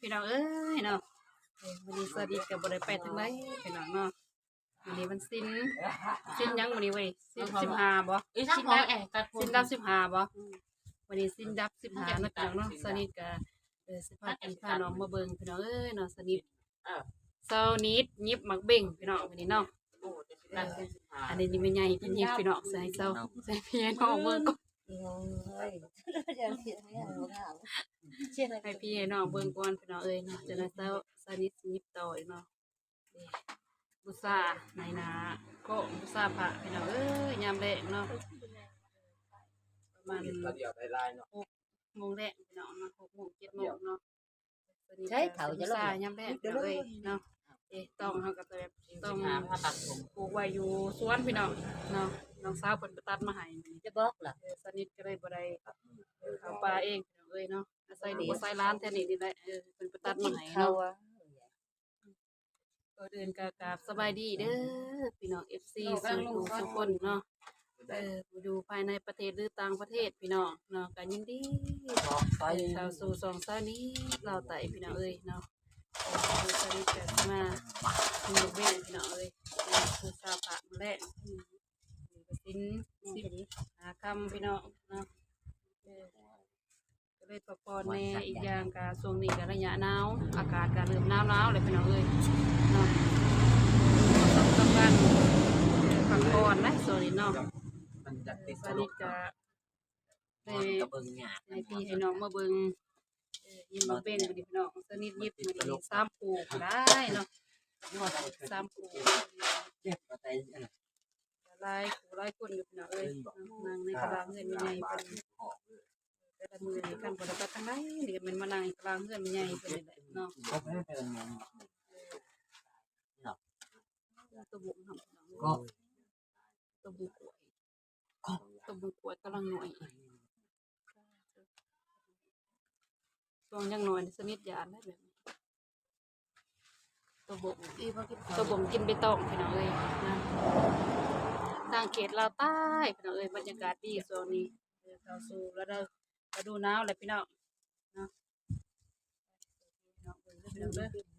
ພີ່ນ້ອງເອີຍເນາະ. ເອີ ມື້ນີ້ສາວນິດກໍບໍ່ໄດ້ໄປທາງໃດພີ່ນ້ອງເນາະ. ມື້ນີ້ວັນສິນ ສິນຫຍັງມື້ນີ້ເວີຍ? ສິນສິບຫ້າບໍ່? ເອີ ສິນດາວ ເອີ ສິນດາວສິບຫ້າບໍ່? ອືມ ມື້ນີ້ສິນດາວສິບຫ້າເນາະພີ່ນ້ອງເນາະ. ສາວນິດກໍ ເອີ ຊິພາພີ່ພານ້ອງມາເບິ່ງພີ່ນ້ອງເອີຍເນາະ. ສາວນິດ ເອີ ສາວນິດຫຍິບໝາກເບັງພີ່ນ້ອງມື້ນີ້ເນາະ. ໂອ້ ເອີ ອັນນີ້ແມ່ໃຫຍ່ເພິ່ນຫຍິບພີ່ນ້ອງ. ໃຫ້ສາວ ໃຫ້ພີ່ໃຫ້ນ້ອງເບິ່ງກ່ອນ ໂອ້ຍ ໃຫ້ພີ່ໃຫ້ນ້ອງເບິ່ງກ່ອນພີ່ນ້ອງເອີຍເນາະ. ຈັ່ງໃດສາວ ສາວນິດຊິຫຍິບຕໍ່ອີກເນາະ. ເອີ ບູຊາໃນໜ້າ ກໍບູຊາພະພີ່ນ້ອງເອີຍ ຍາມແລງເນາະ. ປະມານຫົກໂມງແລງພີ່ນ້ອງເນາະ ຫົກໂມງ ເຈັດໂມງເນາະ. ໃຊ້ເຖົ້າຈະລົງ ຍາມແລງເລີຍເນາະ. ເອ ຕ້ອງເຮົາກໍແບບຕ້ອງປູກໄວ້ຢູ່ສວນພີ່ນ້ອງເນາະ. ນ້ອງສາວເພິ່ນໄປຕັດມາໃຫ້ ຈະບອກລະ. ເອີ ສາວນິດກໍເລີຍບໍ່ໄດ້ເຂົ້າປ່າເອງພີ່ນ້ອງເອີຍເນາະ. ອາໄສລູກອາໄສຫຼານແຖວນີ້ນີ້ແຫຼະ. ເອີ ເພິ່ນໄປຕັດມາໃຫ້ເນາະ. ກ່ອນອື່ນກໍກາບສະບາຍດີເດີພີ່ນ້ອງ ເອັຟຊີ ສູ່ທຸກຄົນເນາະ. ເອີ ຢູ່ພາຍໃນປະເທດ ຫຼື ຕ່າງປະເທດພີ່ນ້ອງເນາະ ກໍຍິນດີ ເອີ ເຂົ້າສູ່ຊ່ອງສາວນິດລາວໃຕ້ພີ່ນ້ອງເອີຍເນາະ. ເອີ ສາວນິດກໍມາຢູ່ເວັນພີ່ນ້ອງເອີຍ ຜູ້ສາວພະມາແລງ ສິນສິບຫ້າຄ່ຳພີ່ນ້ອງເນາະ. ເອີ ກໍເລີຍພັກຜ່ອນແດ່. ອີກຢ່າງກໍຊ່ວງນີ້ກໍໄລຍະໜາວ ອາກາດກໍເລີ່ມໜາວໆແລ້ວພີ່ນ້ອງເອີຍເນາະ. ສຳຄັນ ເອີ ພັກຜ່ອນນະຊ່ວງນີ້ເນາະ. ສາວນິດກໍໄດ້ ໃຫ້ພີ່ໃຫ້ນ້ອງມາເບິ່ງ ເອີ ຍິບໝາກເບັງມື້ນີ້ພີ່ນ້ອງ. ສາວນິດຍິບມື້ນີ້ສາມຄູ່ກໍໄດ້ເນາະ ສາມຄູ່ ຫຼາຍຄູ່ຫຼາຍຄົນຢູ່ພີ່ນ້ອງເອີຍ. ນັ່ງໃນຕາລາງເຮືອນແມ່ໃຫຍ່ເພິ່ນ ແຕ່ລະມື້ນີ້ຄັນບໍ່ໄດ້ໄປທາງໃດນີ້ກໍແມ່ນມານັ່ງຕາລາງເຮືອນແມ່ໃຫຍ່ເພິ່ນນີ້ແຫຼະເນາະ. ຕົວບົກເນາະ ຕົວບົກກ້ວຍ ຕົວບົກກ້ວຍກຳລັງນ້ອຍ ຊ່ວງຍັງນ້ອຍ ສາວນິດຢ້ານໄດ໋ແບບນີ້. ຕົວບົກ ຕົວບົກກິນໃບຕອງພີ່ນ້ອງເອີຍນະ. ທາງເຂດລາວໃຕ້ພີ່ນ້ອງເອີຍ ບັນຍາກາດດີຊ່ວງນີ້ ເຂົ້າສູ່ລະດູ ລະດູໜາວແລ້ວພີ່ນ້ອງເນາະ. ພີ່ນ້ອງເບິ່ງເດີ ພີ່ນ້ອງເດີ.